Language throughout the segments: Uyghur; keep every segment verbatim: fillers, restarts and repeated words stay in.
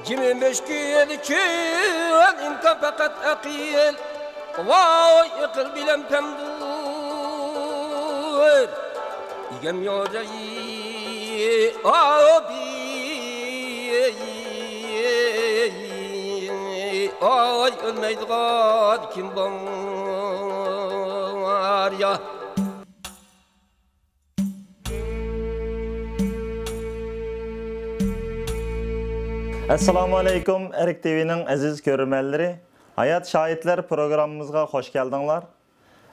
يىگىرمە بەش كۈن كۈن ئىمكان پەقەت ئەقىل. ۋاي ئەقىل بىلەن پەمدۇر. ئىگەم يوجاي ئابى. ئاي ئۆلمەيدىغان كىم بار يا؟ ئەسسالامۇ ئەلەيكۇم، ئەرك تىۋىنىڭ ئەزىز كۆرۈرمەنلىرى. ھايات شاھىتلار پروگراممىمىزغا خوش كەلدىڭلار.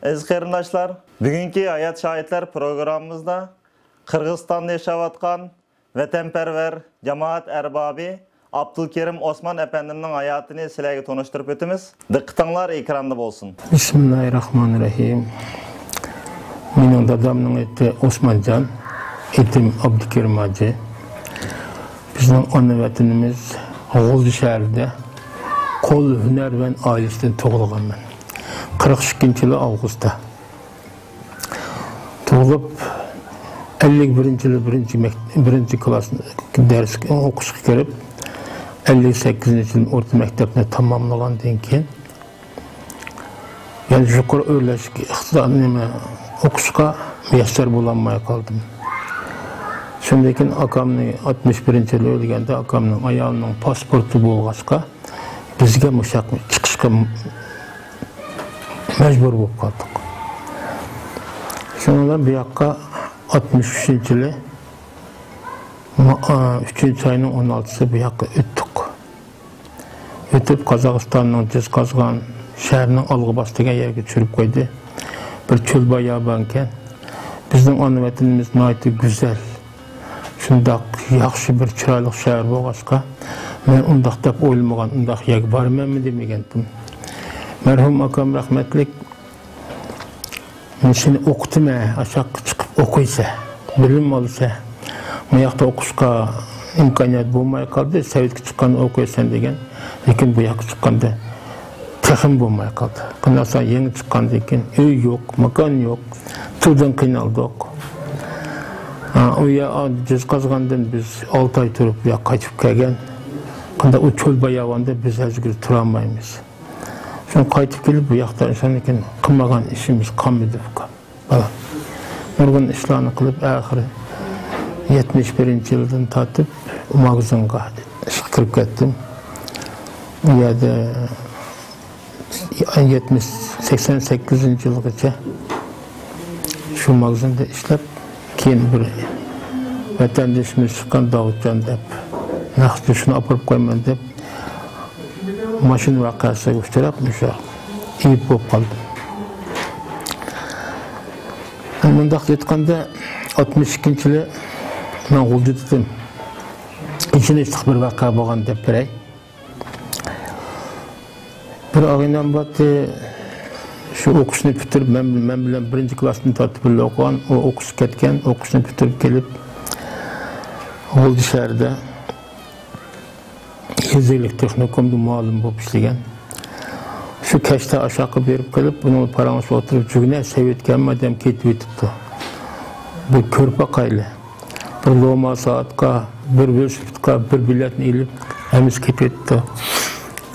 ئەزىز قېرىنداشلار، بۈگۈنكى ھايات شاھىتلار پروگراممىمىزدا قىرغىزىستاندا ياشاۋاتقان ۋەتەنپەرۋەر جامائەت ئەربابى ئابدۇلكېرىم ئوسمان ئەپەندىمنىڭ ھاياتىنى سىلەرگە تونۇشتۇرۇپ ئۆتىمىز. دىققىتىڭلار ئېكراندا بولسۇن. بىسمىللاھىرراھمانىرراھىم. مېنىڭ دادامنىڭ ئېتى ئوسمانجان، ئېتىم ئابدۇكېرىم ھاجى. بىزنىڭ ئانا ۋەتىنىمىز غۇلجا شەھىرىدە قول ھۈنەرۋەن ئائىلىسىدىن تۇغۇلغانمەن. قىرىق ئىككىنچى يىلى ئاۋغۇستتا. تۇغۇلۇپ، ئەللىك بىرىنچى يىلى بىرىنچى مەك-، بىرىنچى كىلاس دەرس ئوقۇشقا كىرىپ، ئەللىك سەككىزىنچى يىلى ئورتا مەكتەپنى تاماملىغاندىن كېيىن، يەنە يۇقىرى ئۆرلەش ئىقتىدا-، نېمە، ئوقۇشقا مۇيەسسەر بولالماي قالدىم. شۇندىن كېيىن ئاكامنى ئاتمىش بىرىنچى يىلى ئۆلگەندە، ئاكامنىڭ ئايالىنىڭ پاسپورتى بولغاچقا، بىزگە مۇشۇ ياققا چىقىشقا مەجبۇر بولۇپ قالدۇق. شۇنىڭ بىلەن بۇ ياققا ئاتمىش ئۈچىنچى يىلى ما-، ئا، ئۈچىنچى ئاينىڭ ئون ئالتىسى بۇ ياققا ئۆتتۇق. ئۆتۈپ، قازاقىستاننىڭ جىزقازغان شەھىرىنىڭ ئالغىباس دېگەن يەرگە چۈشۈرۈپ قويدى. بىر چۆل باياۋانكەن. بىزنىڭ ئانا ۋەتىنىمىز ناھايىتى گۈزەل. شۇنداق ياخشى بىر چىرايلىق شەھەر بولغاچقا، مەن ئۇنداق دەپ ئويلىمىغان، ئۇنداق يەرگە بارىمەنمۇ دېمىگەنتىم. مەرھۇم ئاكام رەھمەتلىك، مەن سېنى ئوقۇتىمەن، ئاشاققا چىقىپ ئوقۇيسەن، بىلىم ئالىسەن. بۇ ياقتا ئوقۇشقا ئىمكانىيەت بولماي قالدى، سوۋېتكە چىققاندا ئوقۇيسەن دېگەن. لېكىن بۇ ياققا چىققاندا تېخىمۇ بولماي قالدى. قانداقسا يېڭى چىققاندىن كېيىن ئۆي يوق، ماكان يوق، تىلدىن قىينالدۇق. ھە، ئۇ يا-، جىزقازغاندىن بىز ئالتە ئاي تۇرۇپ، يا قايتىپ كەلگەن. قانداق ئۇ چۆل باياۋاندا بىز ھەزىگە تۇرالمايمىز. شۇڭا قايتىپ كېلىپ، بۇ ياقتا شۇنىڭدىن كېيىن قىلمىغان ئىشىمىز قالمىدى، ئۇكام. بالا. نۇرغۇن ئىشلارنى قىلىپ، ئاخىرى يەتمىش بىرىنچى يىلدىن تارتىپ ماگىزىنغا ئىشقا كىرىپ كەتتىم. ئۇ يەردە يەتمىش، سەكسەن سەككىزىنچى يىلغىچە شۇ ماگىزىندا ئىشلەپ، كېيىن بىر ۋەتەندىشىمىز چىققان، داۋۇتجان دەپ، نەق شۇنى ئاپىرىپ قويىمەن دەپ، ماشىنا ۋەقەسىگە ئۇچراپ، مۇشۇ ئېيىپ بولۇپ قالدىم. مۇنداق ئېيتقاندا، ئاتمىش ئىككىنچى يىلى مەن غۇلجىدا ئىدىم. ئېچىنىشلىق بىر ۋەقە بولغان دەپ بېرەي. بىر ئاغىنەم بارتتى، شۇ ئوقۇشنى پۈتتۈرۈپ، مەن، مەن بىلەن بىرىنچى كىلاستىن تارتىپ بىللە ئوقۇغان، ئۇ ئوقۇشقا كەتكەن، ئوقۇشنى پۈتتۈرۈپ كېلىپ، غۇلجا شەھىرىدە يېزا ئىگىلىك تېخنىكومدا مۇئەللىم بولۇپ ئىشلىگەن. شۇ كەچتە ئاشاققا بېرىپ قېلىپ، بۇنىڭ بىلەن پاراڭلىشىپ ئولتۇرۇپ، جۈگىنە سوۋېتكە ھەممە ئادەم كېتىۋېتىپتۇ. بىر كۆرۈپ باقايلى. بىر لوما سائەتكە، بىر ۋېلىسىپىتقا بىر بېلەتنى ئېلىپ، ھەممىسى كېتىۋېتىپتۇ،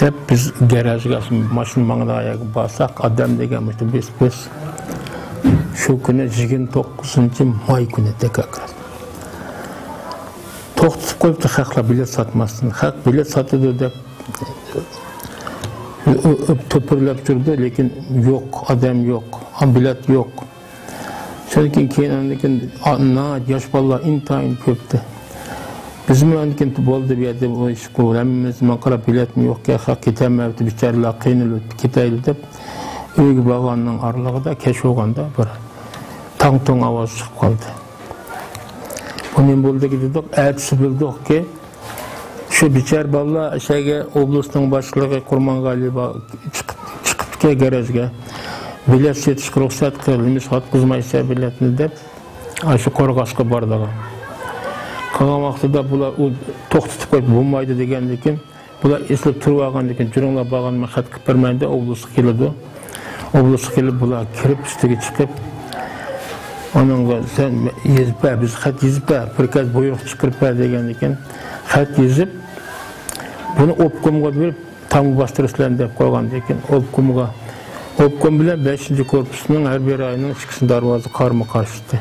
دەپ، بىز گاراژغا، ماشىنا ماڭىدىغان يەرگە بارساق، ئادەم دېگەن مۇشۇ بىز، بىز. شۇ كۈنى يىگىرمە توققۇزىنچى ماي كۈنى ئىدى، كاكراس. توختىتىپ قويۇپتۇ خەقلەر بېلەت ساتماستىن. خەق بېلەت ساتىدۇ دەپ، ئۆ-، ئۆ-، ئۆ-، تۆپۈرلەپ تۇردى، لېكىن يوق، ئادەم يوق، بېلەت يوق. شۇندىن كېيىن، كېيىن ئاندىن كېيىن، ئا، ناھايىتى ياش بالىلار ئىنتايىن كۆپتى. بىزمۇ ئاندىن كېيىن بولدى بۇ يەردە بۇ ئىش قىلىپ، ھەممىمىز ماڭقىراپ، بېلەتمۇ يوقكەن، خەق كېتەلمەيۋاتىدۇ، بىچارىلەر قىينىلىپ كېتەيلى دەپ، ئۆيگە بارغاننىڭ ئارىلىقىدا كەچ بولغاندا بىر تاڭ-تۇڭ ئاۋاز چىقىپ قالدى. بۇ نېمە بولدى دېدۇق، ئەتىسى بىلدۇقكى، شۇ بىچارە بالىلار ئەشەگە ئوبلاستنىڭ باشلىقى قۇرمانغالى با-، چىقىپ، چىقىپتىكەن گەرەجگە. بېلەت سېتىشقا رۇخسەت قىل، نېمىشقا ساتقۇزمايسەن بېلەتنى دەپ، ئاشۇ قورغاسقا بارىدىغان. قالغان ۋاقتىدا بۇلار ئۇ توختىتىپ قويۇپ بولمايدۇ دېگەندىكىن، بۇلار ئېسىلىپ تۇرۇۋالغاندىن كېيىن، جۈرۈڭلار بارغاندا مەن خەت قىلىپ بېرىمەن دەپ، ئوبلاستقا كېلىدۇ. ئوبلاستقا كېلىپ، بۇلار كىرىپ، ئۈستىگە چىقىپ، ئۇنىڭغا، «سەن يېزىپ بەر، بىز خەت يېزىپ بەر، پىركاز بۇيرۇق چىقىرىپ بەر» دېگەندىن كېيىن، خەت يېزىپ، بۇنى ئوبكومغا بېرىپ، تامغا باستۇرۇسىلەر دەپ قويغاندىن كېيىن، ئوبكومغا، ئوبكوم بىلەن بەشىنچى كورپۇسنىڭ ھەربىي رايونىنىڭ ئىككىسىنىڭ دەرۋازىسى قارىمۇ قارشى ئىدى.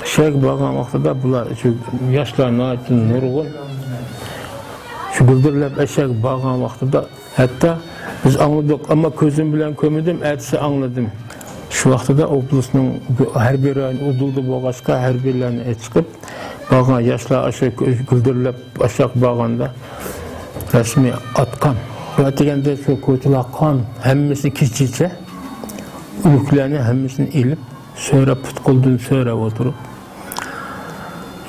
ئەشەگە بارغان ۋاقتىدا بۇلار، شۇ ياشلار ناھايىتى نۇرغۇن، شۇ گۈلدۈرلەپ ئەشەگە بارغان ۋاقتىدا، ھەتتا بىز ئاڭلىدۇق، ئەمما كۆزۈم بىلەن كۆرمىدىم، ئەتىسى ئاڭلىدىم. شۇ ۋاقتىدا ئوبلاستنىڭ ھەربىي رايونى ئۇدۇلدا بولغاچقا، ھەربىيلەرنى چىقىپ، بارغان ياشلار ئاشۇ گۈلدۈرلەپ ئاشاق بارغاندا رەسمىي ئاتقان. ئەتىگەندە شۇ كوچىلار قان، ھەممىسى كېچىچە يۈكلەرنى ھەممىسىنى ئېلىپ، سۆرەپ، پۇت-قولدىن سۆرەپ ئولتۇرۇپ،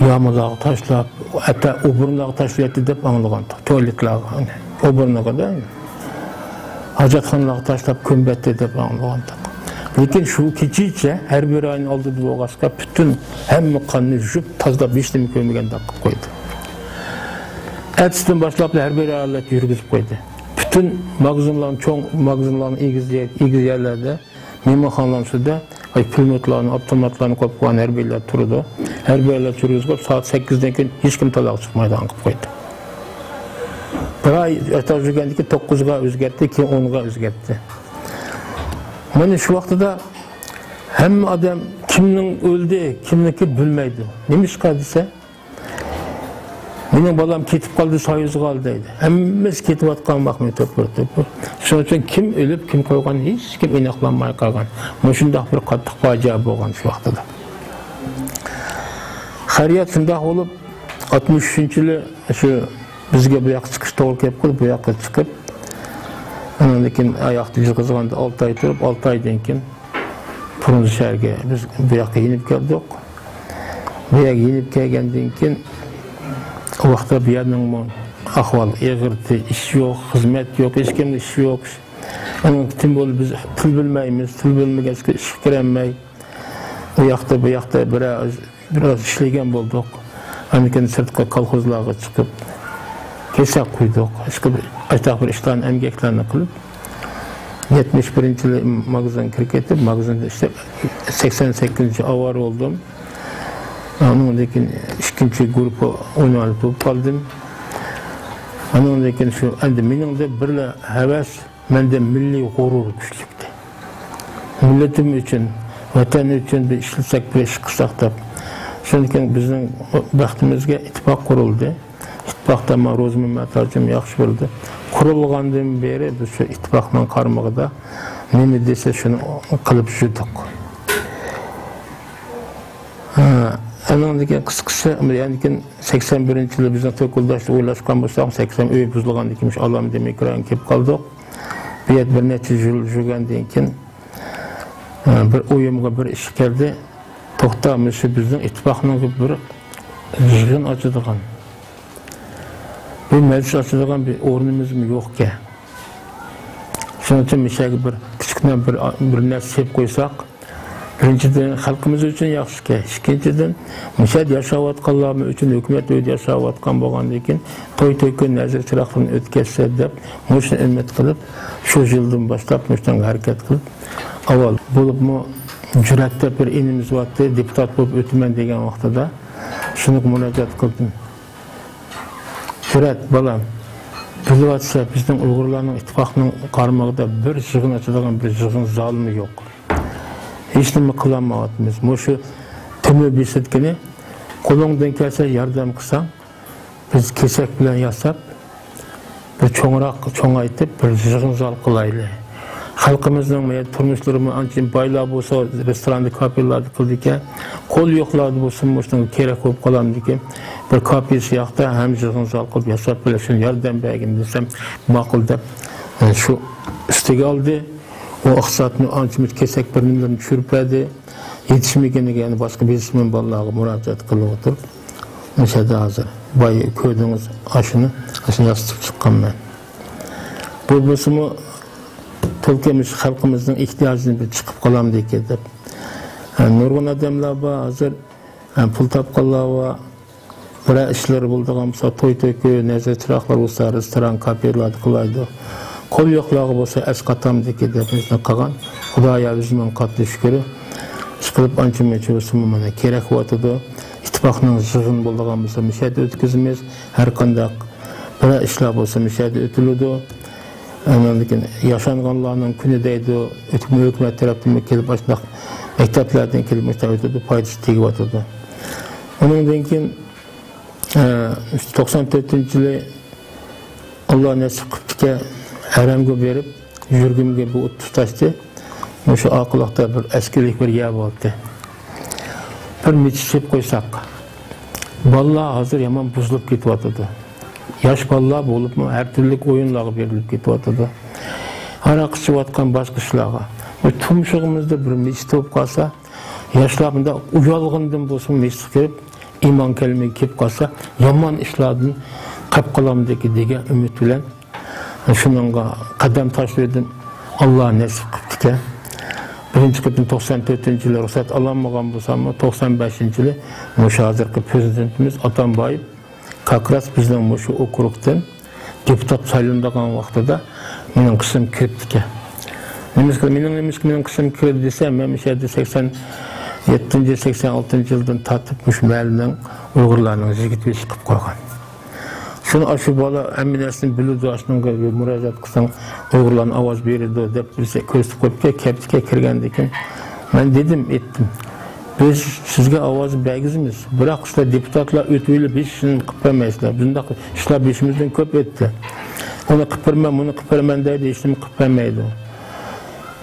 يامىلارغا تاشلاپ، ھەتتا ئوبورنىلارغا تاشلىۋەتتى دەپ ئاڭلىغانتۇق. تۇالېتلارغا، ئوبورنىغا-دە، ھاجەتخانىلارغا تاشلاپ كۆمۈۋەتتى دەپ ئاڭلىغانتۇق. لېكىن شۇ كېچىچە ھەربىي رايون ئالدىدا بولغاچقا، پۈتۈن ھەممە قاننى يۇيۇپ، تازىلاپ، ھېچنېمە كۆرمىگەندەك قىلىپ قويدى. ئەتىسىدىن باشلاپلا ھەربىي رايونلارنى يۈرگۈزۈپ قويدى. پۈتۈن ماگىزىنلارنى، چوڭ ماگىزىنلارنى، ئېگىز يەر، ئېگىز يەرلەردە مېھمانخانىلارنىڭ ئۈستىدە، ئاي، پۇلمۇتلارنى، ئاپتوماتلارنى قويۇپ قويغان ھەربىيلەر تۇرىدۇ. ھەربىيلەر تۇرغۇزۇپ، سائەت سەككىزدىن كېيىن ھېچكىم تالاغا چىقمايدىغان قىلىپ قويدى. بىر ئاي ئەتراپ يۈرگەندىن كېيىن توققۇزغا ئۆزگەرتتى، كېيىن ئونغا ئۆزگەرتتى. مانا شۇ ۋاقتىدا ھەممە ئادەم كىمنىڭ ئۆلدى، كىمنىڭكى بىلمەيدۇ. نېمىشقا دېسە، مېنىڭ بالام كېتىپ قالدى، سايۇزغا ئالدى دەيدۇ. ھەممىسى كېتىۋاتقان ۋاقىت توپۇر، توپۇر. شۇنىڭ ئۈچۈن كىم ئۆلۈپ، كىم قالغان ھېچكىم ئېنىقلانماي قالغان. مۇشۇنداق بىر قاتتىق پاجىئە بولغان شۇ ۋاقتىدا. خەيرىيەت شۇنداق بولۇپ، ئاتمىش ئۈچىنچى يىلى شۇ بىزگە بۇ ياققا چىقىش توغرا كېلىپ قالدى، بۇ ياققا چىقىپ، ئاندىن كېيىن ئاياغدا يىغىزغاندا ئالتە ئاي تۇرۇپ، ئالتە ئايدىن كېيىن پۇرۇنزا شەھەرگە بىز بۇ ياققا يېنىپ كەلدۇق. بۇ يەرگە يېنىپ كەلگەندىن كېيىن، ئۇ ۋاقىتتا بۇ يەرنىڭمۇ ئەھۋالى ئېغىر، ئىش يوق، خىزمەت يوق، ھېچكىمدە ئىش يوق. ئاندىن كېيىن بولدى، بىز تىل بىلمەيمىز، تىل بىلمىگەچكە ئىشقا كىرەلمەي، ئۇ ياقتا، بۇ ياقتا بىرەر، بىراز ئىشلىگەن بولدۇق. ئاندىن كېيىن سىرتقا كالخوزلارغا چىقىپ، كېسەك قۇيدۇق. ئاشۇنداق بىر ئىشلارنى، ئەمگەكلەرنى قىلىپ، يەتمىش بىرىنچى يىلى ماگىزىنغا كىرىپ كېتىپ، ماگىزىندا ئىشلەپ، سەكسەن سەككىزىنچى يىلى ئاۋارە بولدۇم. ئۇنىڭدىن كېيىن ئىككىنچى گۇرۇپپا ئۇنۋالىپ بولۇپ قالدىم. ئۇنىڭدىن كېيىن شۇ، ئەمدى مېنىڭدە بىرلا ھەۋەس، مەندە مىللىي غۇرۇر كۈچلۈكتى. مىللىتىم ئۈچۈن، ۋەتەن ئۈچۈن بىر ئىشلىسەك، بىر ئىش قىلساق دەپ. شۇنىڭدىن كېيىن بىزنىڭ بەختىمىزگە ئىتتىپاق قۇرۇلدى. ئىتتىپاقتا مانا روزى مەمەت ھاجىم ياخشى بىلىدۇ. قۇرۇلغاندىن بېرى بىز شۇ ئىتتىپاقنىڭ قارمىقىدا نېمە دېسە شۇنى قىلىپ يۈردۇق. ھە، ئانىڭدىن كېيىن قىسقىسى، يەنە كېيىن سەكسەن بىرىنچى يىلى بىزنىڭ تۆت يولداشلار ئويلاشقان بولساق، سەكسەن ئۆي بۇزۇلغاندىن كېيىن مۇشۇ ئالام دېموكراتىيەگە كېلىپ قالدۇق. بۇ يەردە بىر نەچچە يىل يۈرگەندىن كېيىن، بىر ئويۇمغا بىر ئىش كەلدى. توختا، مۇشۇ بىزنىڭ ئىتتىپاقنىڭ بىر يىغىن ئاچىدىغان، بىر مەجلىس ئاچىدىغان بىر ئورنىمىزمۇ يوقكەن. شۇنىڭ ئۈچۈن مۇشۇ يەرگە بىر كىچىككىنە بىر، بىر نەرسە سېلىپ قويساق، بىرىنچىدىن، خەلقىمىز ئۈچۈن ياخشىكەن. ئىككىنچىدىن، مۇشۇ يەردە ياشاۋاتقانلارمۇ ئۈچۈن ھۆكۈمەت ئۆيىدە ياشاۋاتقان بولغاندىن كېيىن، توي تۆكۈن، نەزىر چىراغلىرىنى ئۆتكەزسە دەپ، مۇشۇنى ئۈمىد قىلىپ، شۇ يىلدىن باشلاپ مۇشۇنىڭغا ھەرىكەت قىلىپ، ئاۋۋال بولۇپمۇ جۈرئەت دەپ بىر ئىنىمىز بارتتى، دېپۇتات بولۇپ ئۆتىمەن دېگەن ۋاقتىدا شۇنىڭغا مۇراجىئەت قىلدىم. جۈرئەت، بالام، بىلىۋاتىسەن، بىزنىڭ ئۇيغۇرلارنىڭ ئىتتىپاقنىڭ قارمىقىدا بىر يىغىن ئاچىدىغان بىر يىغىن زالىمۇ يوق. ھېچنېمە قىلالمايۋاتىمىز. مۇشۇ تۆمۈر بېسىدىكىنى قولۇڭدىن كەلسە ياردەم قىلساڭ، بىز كېسەك بىلەن ياساپ، بىر چوڭراق، چوڭايتىپ، بىر يىغىن زال قىلايلى. خەلقىمىزنىڭ تۇرمۇشلىرىمۇ ئانچە بايلار بولسا، رېستوراندا، كافېلاردا قىلىدىكەن. قول يوقلاردا بولسا، مۇشۇنىڭغا كېرەك بولۇپ قالامدىكىن. بىر كافېسى ياقتا ھەم يىغىن زال قىلىپ ياساپ بېرىش، شۇنى ياردەم بەرگىن دېسەم، ماقۇل دەپ، شۇ ئۈستىگە ئالدى. ئۇ ئىقتىسادنى ئانچە-مۇنچە كېسەك بىر نېمىلەرنى چۈشۈرۈپ بەردى. يېتىشمىگىنىگە يەنە باشقا بىزنېسمېن بالىلارغا مۇراجىئەت قىلىۋاتىدۇ. مۇشۇ يەردە ھازىر. بايا كۆردىڭىز ئاشۇنى، ئاشۇنى ياسىتىپ چىققانمەن. بۇ بولسىمۇ تولۇق مۇشۇ خەلقىمىزنىڭ ئېھتىياجىدىن بىر چىقىپ قالامدىكىن دەپ. ھە، نۇرغۇن ئادەملەر بار ھازىر، ھە، پۇل تاپقانلار بار. بىرەر ئىشلىرى بولىدىغان بولسا، توي تۆكۈن، نەزىر چىراغلار بولسا، رېستوران، كافېلاردا قىلايدۇ. قول يوقلارغا بولسا ئەسقاتامدىكى دەپ نېمە قىلغان. خۇدايا ئۆزىمۇ قاتتىق شۈكۈر. ئىشقىلىپ ئانچە مۇنچە بولسىمۇ مانا كېرەك بولۇۋاتىدۇ. ئىتتىپاقنىڭ يىغىنى بولىدىغان بولسا مۇشۇ يەردە ئۆتكۈزىمىز. ھەر قانداق بىرەر ئىشلار بولسا مۇشۇ يەردە ئۆتۈلىدۇ. ئاندىن كېيىن ياشانغانلارنىڭ كۈنى دەيدۇ، ھۆكۈمەت، ھۆكۈمەت تەرەپتىنمۇ كېلىپ، ئاشۇنداق مەكتەپلەردىن كېلىپ مۇشۇ يەردە ئۆتىدۇ، پايدىسى تېگىۋاتىدۇ. ئۇنىڭدىن كېيىن، ئە، توقسان تۆتىنچى يىلى ئاللا نېسىپ قىپتىكەن، ھەرەمگە بېرىپ، يۈرىكىمگە بۇ ئوت تۇتاشتى. مۇشۇ ئارقىلىقتا بىر ئەسكىلىك بىر يەر بولدى. بىر مىچىت سېلىپ قويساق، بالىلار ھازىر يامان بۇزۇلۇپ كېتىۋاتىدۇ. ياش بالىلار بولۇپمۇ ھەر تۈرلۈك ئويۇنلارغا بېرىلىپ كېتىۋاتىدۇ. ھاراق ئىچىۋاتقان، باشقا ئىشلارغا. بۇ تۇمشۇقىمىزدا بىر مىچىت بولۇپ قالسا، ياشلار مۇنداق ئۇيالغىنىدىن بولسىمۇ مىچىتقا كىرىپ، ئىمان كەلمىگە كېلىپ قالسا، يامان ئىشلاردىن قاپ قالامدىكى دېگەن ئۈمىد بىلەن شۇنىڭغا قەدەم تاشلىدىم. ئاللا نېسىپ قىپتىكەن. بىرىنچى قېتىم توقسان تۆتىنچى يىلى رۇخسەت ئالالمىغان بولساممۇ، توقسان بەشىنچى يىلى مۇشۇ ھازىرقى پرېزىدېنتىمىز ئاتامبايېۋ كاكراس بىزنىڭ مۇشۇ ئوكروگتىن دېپۇتات سايلىنىدىغان ۋاقتىدا مېنىڭ قىسمىم كىرىپتىكەن. نېمىشقا، مېنىڭ، نېمىشقا مېنىڭ قىسمىم كىردى دېسە، مەن مۇشۇ يەردە سەكسەن يەتتىنچى، سەكسەن ئالتىنچى يىلدىن تارتىپ مۇشۇ مەھەللىنىڭ ئۇيغۇرلارنىڭ يىگىت بېشى قىلىپ قويغان. شۇنى ئاشۇ بالا ھەممە نەرسىنى بىلىدۇ، ئاشۇنىڭغا مۇراجىئەت قىلساڭ ئۇيغۇرلارنى ئاۋاز بېرىدۇ دەپ بىزگە كۆرسىتىپ قويۇپتۇ. كەپتىكە كىرگەندىن كېيىن مەن دېدىم، ئېيتتىم، بىز سىزگە ئاۋاز بەرگۈزىمىز، بىراق سىلەر دېپۇتاتلار ئۆتۈۋېلىپ ھېچ ئىشنى قىلىپ بەرمەيسىلەر. بۇنداق ئىشلار بېشىمىزدىن كۆپ ئۆتتى. ئۇنى قىلىپ بېرىمەن، بۇنى قىلىپ بېرىمەن دەيدۇ، ھېچنېمە قىلىپ بەرمەيدۇ.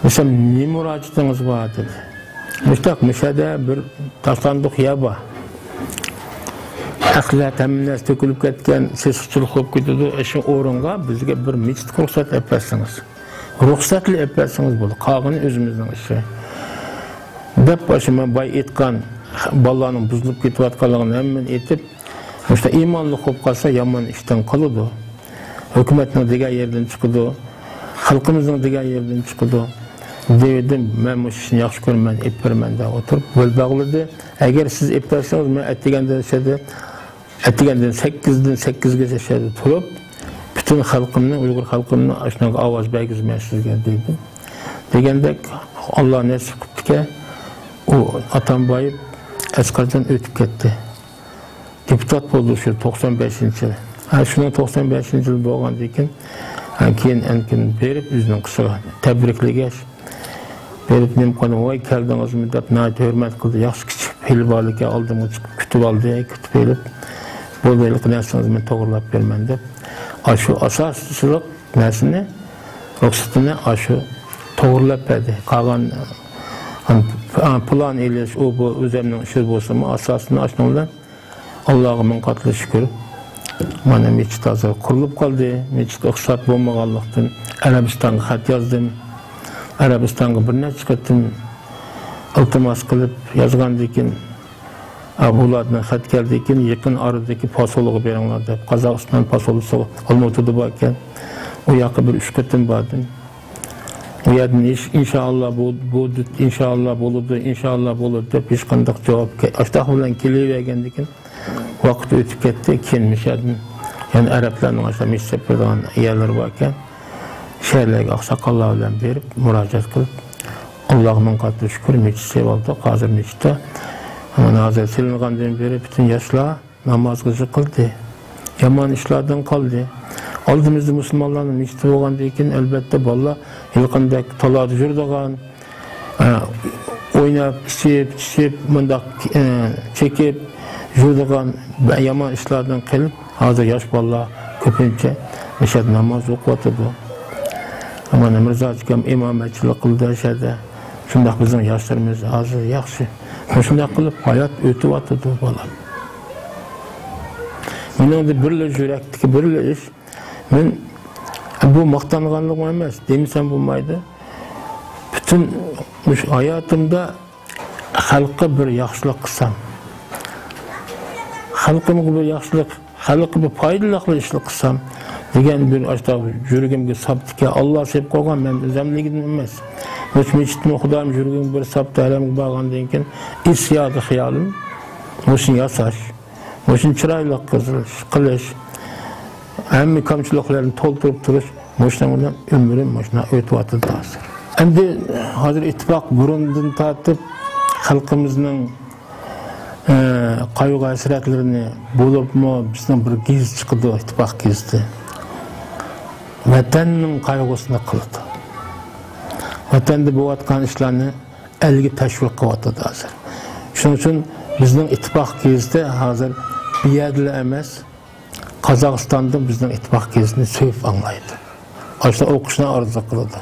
دېسەم، نېمە مۇراجىئىتىڭىز بار؟ دېدى. مۇشتاق، مۇشەدە بىر تاشلاندۇق يەر بار. ئەخلەت، ھەممە نەرسە تۆكۈلۈپ كەتكەن، سېسىقچىلىق بولۇپ كېتىدۇ. ئاشۇ ئورۇنغا بىزگە بىر مىچىتقا رۇخسەت ئېلىپ بەرسىڭىز. رۇخسەتلا ئېلىپ بەرسىڭىز بولدى. قالغىنى ئۆزىمىزنىڭ ئىشى. دەپ، ئاشۇ مەن بايا ئېيتقان، بالىلارنىڭ بۇزۇلۇپ كېتىۋاتقانلىقىنى ھەممىنى ئېيتىپ، مۇشۇنداق ئىمانلىق بولۇپ قالسا يامان ئىشتىن قالىدۇ. ھۆكۈمەتنىڭ دېگەن يېرىدىن چىقىدۇ، خەلقىمىزنىڭ دېگەن يېرىدىن چىقىدۇ دېدىم. مەن مۇشۇ ئىشنى ياخشى كۆرىمەن، ئېلىپ بېرىمەن دەپ ئولتۇرۇپ بەل باغلىدى. ئەگەر سىز ئېلىپ بەرسىڭىز، مەن ئەتىگەندىن شەدە، ئەتىگەندىن سەككىزدىن سەككىزگىچە شەدە تۇرۇپ، پۈتۈن خەلقىمنى، ئۇيغۇر خەلقىمنى ئاشۇنىڭغا ئاۋاز بەرگۈزىمەن سىزگە دېدىم. دېگەندەك، ئاللا نېسىپ قىپتىكەن، ئۇ ئاتامبايېۋ ئەسقەرجان ئۆتۈپ كەتتى. دېپۇتات بولدى شۇ توقسان بەشىنچى يىلى. ھە، شۇنىڭ توقسان بەشىنچى يىلى بولغاندىن كېيىن، ھە، كېيىن ئەنكىن بېرىپ ئۆزىنىڭ قىشىغا تەبرىكلىگەچ، بېرىپ نېمە قىلدىم، ۋاي كەلدىڭىزمۇ دەپ ناھايىتى ھۆرمەت قىلدى. ياخشى كىچىك پېئىلى بارلىكى ئالدىمغا چىقىپ كۈتۈپ ئالدى، كۈتۈپ ئېلىپ، بولدى، ھېلىقى نەرسىڭىزنى توغرىلاپ بېرىمەن دەپ، ئاشۇ ئاساسچىلىق نەرسىنى، رۇخسىتىنى ئاشۇ توغرىلاپ بەردى. قالغان، ئان-، پىلان ئېلىش، ئۇ بۇ ئۆزەمنىڭ ئىشى بولسىمۇ، ئاساسىنى ئاشۇنىڭ بىلەن ئاللاغا مىڭ قاتلى شۈكۈر. مانا مىچىت ھازىر قۇرۇلۇپ قالدى. مىچىتكە ئىقتىساد بولمىغانلىقتىن ئەرەبىستانغا خەت يازدىم. ئەرەبىستانغا بىر نەچچە قېتىم ئىلتىماس قىلىپ يازغاندىن كېيىن، ئا، بۇلاردىن خەت كەلدىكىن، يېقىن ئارىدىكى پاسولغا بېرىڭلار دەپ، قازاقىستان پاسولىسى ئالمۇتىدا بار ئىكەن. ئۇ ياققا بىر ئۈچ قېتىم باردىم. ئۇ يەردىن ھېچ، ئىنشائاللا بۇ، بۇ، ئىنشائاللا بولىدۇ، ئىنشائاللا بولىدۇ دەپ ھېچقانداق جاۋاب كە-، ئاشتاق بىلەن كېلىۋەرگەندىكىن، ۋاقىت ئۆتۈپ كەتتى. كېيىن مۇشۇ يەردىن يەنە ئەرەبلەرنىڭ ئاشۇ مىچىت سېلىپ بېرىدىغان يەرلىرى بار ئىكەن. شەھەرلەرگە ئاقساقاللار بىلەن بېرىپ مۇراجىئەت قىلىپ، ئاللاغا مىڭ قاتلى شۈكۈر، مىچىت سېلىۋالدۇق. ھازىر مىچىتتە، مانا ھازىر سېلىنغاندىن بېرى پۈتۈن ياشلار نامازغا يىغىلدى. يامان ئىشلاردىن قالدى. ئالدىمىزدا مۇسۇلمانلارنىڭ مىچىتى بولغاندىن كېيىن، ئەلۋەتتە، بالىلار ھېلىقىدەك تالادا يۈرىدىغان، ئە، ئويناپ، ئىچىپ، چىچىپ، مۇنداق، ئە، چېكىپ يۈرىدىغان يامان ئىشلاردىن قېلىپ، ھازىر ياش بالىلار كۆپىنچە مەشەدە ناماز ئوقۇۋاتىدۇ. مانا مىرزا ئاكام ئىمامەتچىلىك قىلدى ئەشەدە. شۇنداق بىزنىڭ ياشلىرىمىز ھازىر ياخشى. مۇشۇنداق قىلىپ ھايات ئۆتۈۋاتىدۇ، بالام. مېنىڭدە بىرلا يۈرەكتىكى بىرلا ئىش، مەن بۇ ماختانغانلىقىم ئەمەس، دېمىسەم بولمايدۇ. پۈتۈن مۇشۇ ھاياتىمدا خەلققە بىر ياخشىلىق قىلسام، خەلقىمغا بىر ياخشىلىق، خەلققە بىر پايدىلىقلا ئىشلار قىلسام دېگەن بىر ئاشۇنداق يۈرىكىمگە ساپتىكەن. ئاللا سېلىپ قويغان، مەن ئۆزەملىكىم ئەمەس. مۇشۇ مىچىتمۇ خۇدايىم يۈرىكىمگە بىر ساپتى، ھەرەمگە بارغاندىن كېيىن ئېسىيادى خىيالىم مۇشۇنى ياساش. مۇشۇنى چىرايلىق قىلىش، قىلىش، ھەممە كەمچىلىكلەرنى تولدۇرۇپ تۇرۇش، مۇشۇنىڭ بىلەن ئۆمرۈم مۇشۇنداق ئۆتۈۋاتىدۇ ھازىر. ئەمدى ھازىر ئىتتىپاق بۇرۇندىن تارتىپ خەلقىمىزنىڭ ئە، قايغۇ-ھەسرەتلىرىنى، بولۇپمۇ بىزنىڭ بىر گېزىت چىقىدۇ، ئىتتىپاق گېزىتى. ۋەتەننىڭ قايغۇسىنى قىلىدۇ. ۋەتەندە بولۇۋاتقان ئىشلارنى ئەلگە تەشۋىق قىلىۋاتىدۇ ھازىر. شۇنىڭ ئۈچۈن بىزنىڭ ئىتتىپاق گېزىتى ھازىر بۇ يەردىلا ئەمەس، قازاقىستاندا بىزنىڭ ئىتتىپاق گېزىتىنى سۆيۈپ ئاڭلايدۇ. ئاشۇنداق ئوقۇشنى ئارزۇ قىلىدۇ.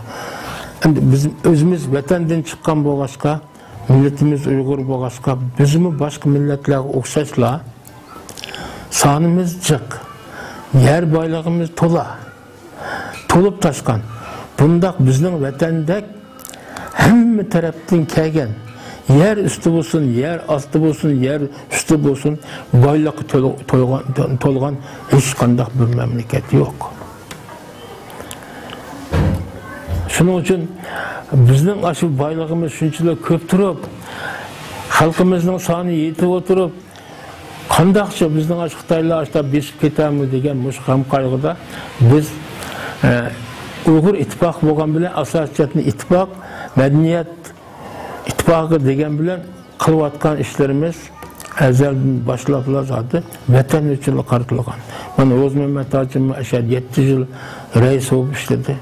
ئەمدى بىز ئۆزىمىز ۋەتەندىن چىققان بولغاچقا، مىللىتىمىز ئۇيغۇر بولغاچقا، بىزمۇ باشقا مىللەتلەرگە ئوخشاشلا سانىمىز جىق، يەر بايلىقىمىز تولا، تولۇپ تاشقان. بۇنداق بىزنىڭ ۋەتەندەك ھەممە تەرەپتىن كەلگەن، يەر ئۈستى بولسۇن، يەر ئاستى بولسۇن، يەر ئۈستى بولسۇن، بايلىققا تول-، تولغان، تولغان ھېچقانداق بىر مەملىكەت يوق. شۇنىڭ ئۈچۈن بىزنىڭ ئاشۇ بايلىقىمىز شۇنچىلىك كۆپ تۇرۇپ، خەلقىمىزنىڭ سانى يېتىپ ئولتۇرۇپ، قانداقچە بىزنىڭ ئاشۇ خىتايلار ئاشتا بېسىپ كېتەرمۇ دېگەن مۇشۇ غەم قايغۇدا بىز، ئە، ئۇيغۇر ئىتتىپاقى بولغان بىلەن ئاساسىي جەھەتتىن ئىتتىپاق، مەدەنىيەت ئىتتىپاقى دېگەن بىلەن قىلىۋاتقان ئىشلىرىمىز ئەزەلدىن باشلاپلا زادى ۋەتەن ئۈچۈنلا قارىتىلغان. مانا روزىمەمەت ھاجىممۇ ئەشەدە يەتتە يىل رەئىس بولۇپ ئىشلىدى.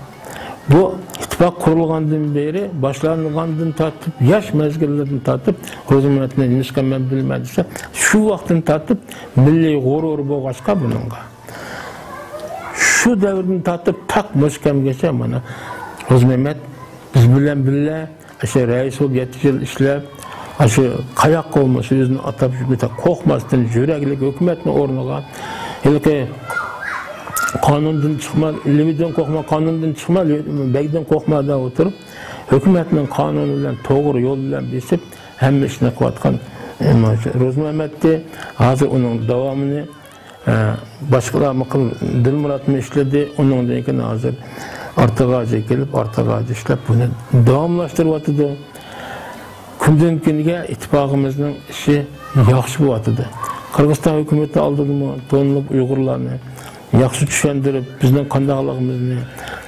بۇ ئىتتىپاق قۇرۇلغاندىن بېرى، باشلانغاندىن تارتىپ، ياش مەزگىللىرىدىن تارتىپ، روزىمەمەتنى نېمىشقا مەن بىلىمەن دېسە، شۇ ۋاقىتتىن تارتىپ مىللىي غۇرۇرى بولغاچقا بۇنىڭغا. شۇ دەۋردىن تارتىپ تاق مۇشۇ كەمگىچە مانا روزىمەمەت بىز بىلەن بىللە، ئاشۇ رەئىس بولۇپ يەتتە يىل ئىشلەپ، ئاشۇ قاياققا بولمىسۇن ئۆزىنى ئاتاپ يۈرمەي، قورقماستىن يۈرەكلىك ھۆكۈمەتنىڭ ئورنىغا، ھېلىقى قانۇندىن چىقما، لېۋىدىن قورقما، قانۇندىن چىقما، بەگدىن قورقما دەپ ئولتۇرۇپ، ھۆكۈمەتنىڭ قانۇنى بىلەن، توغرا يول بىلەن بېسىپ، ھەممە ئىشنى قىلىۋاتقان، ئە، روزىمەمەتتى. ھازىر ئۇنىڭ داۋامىنى ئە، باشقىلارمۇ قىل-، دىلمۇراتمۇ ئىشلىدى. ئۇنىڭدىن كېيىن ھازىر ئارتاغاجى كېلىپ، ئارتاغاجى ئىشلەپ، بۇنى داۋاملاشتۇرۇۋاتىدۇ. كۈندىن كۈنگە ئىتتىپاقىمىزنىڭ ئىشى ياخشى بولۇۋاتىدۇ. قىرغىزىستان ھۆكۈمىتى ئالدىدىمۇ تونۇلۇپ ئۇيغۇرلارنى ياخشى چۈشەندۈرۈپ، بىزنىڭ قانداقلىقىمىزنى،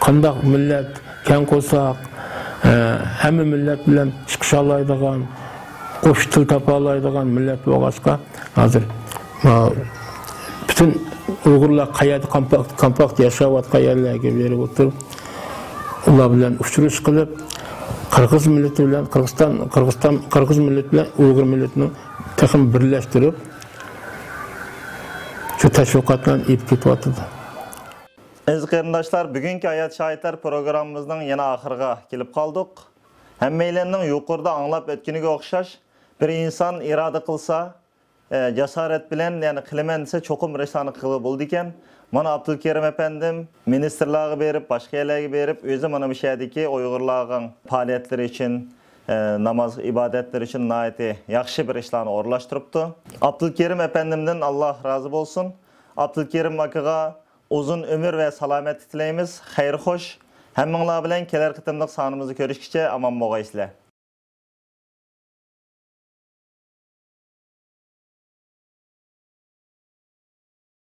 قانداق مىللەت، كەڭ قورساق، ئە، ھەممە مىللەت بىلەن چىقىشالايدىغان، قوشۇپ تىل تاپالايدىغان مىللەت بولغاچقا، ھازىر، ما، پۈتۈن ئۇيغۇرلار قەيەردە كومپاكت، كومپاكت ياشاۋاتقان يەرلەرگە بېرىپ ئولتۇرۇپ، ئۇلار بىلەن ئۇچرىشىش قىلىپ، قىرغىز مىللىتى بىلەن قىرغىزىستان، قىرغىزىستان، قىرغىز مىللىتى بىلەن ئۇيغۇر مىللىتىنى تېخىمۇ بىرلەشتۈرۈپ، شۇ تەشۋىقاتلارنى ئېلىپ كېتىۋاتىدۇ. ئەزىز قېرىنداشلار، بۈگۈنكى ھايات شاھىتلار پروگراممىمىزنىڭ يەنە ئاخىرىغا كېلىپ قالدۇق. ھەممەيلەننىڭ يۇقىرىدا ئاڭلاپ ئۆتكىنىگە ئوخشاش، بىر ئىنسان ئىرادە قىلسا، ئە، جاسارەت بىلەن، يەنى قىلىمەن دېسە، چوقۇم بىر ئىشلارنى قىلغىلى بولىدىكەن. مانا ئابدۇلكېرىم ئەپەندىم مىنىستىرلارغا بېرىپ، باشقا يەرلەرگە بېرىپ، ئۆزى مانا بۇ شەھەردىكى ئۇيغۇرلارنىڭ پائالىيەتلىرى ئۈچۈن، ئە، ناماز ئىبادەتلىرى ئۈچۈن ناھايىتى ياخشى بىر ئىشلارنى ئورۇنلاشتۇرۇپتۇ. ئابدۇلكېرىم ئەپەندىمدىن ئاللا رازى بولسۇن. ئابدۇلكېرىم ئاكىغا ئۇزۇن ئۆمۈر ۋە سالامەتلىك تىلەيمىز. خەير خوش. ھەممىڭلار بىلەن كېلەر قېتىملىق سانىمىزدا كۆرۈشكىچە ئامان بولغايسىلەر.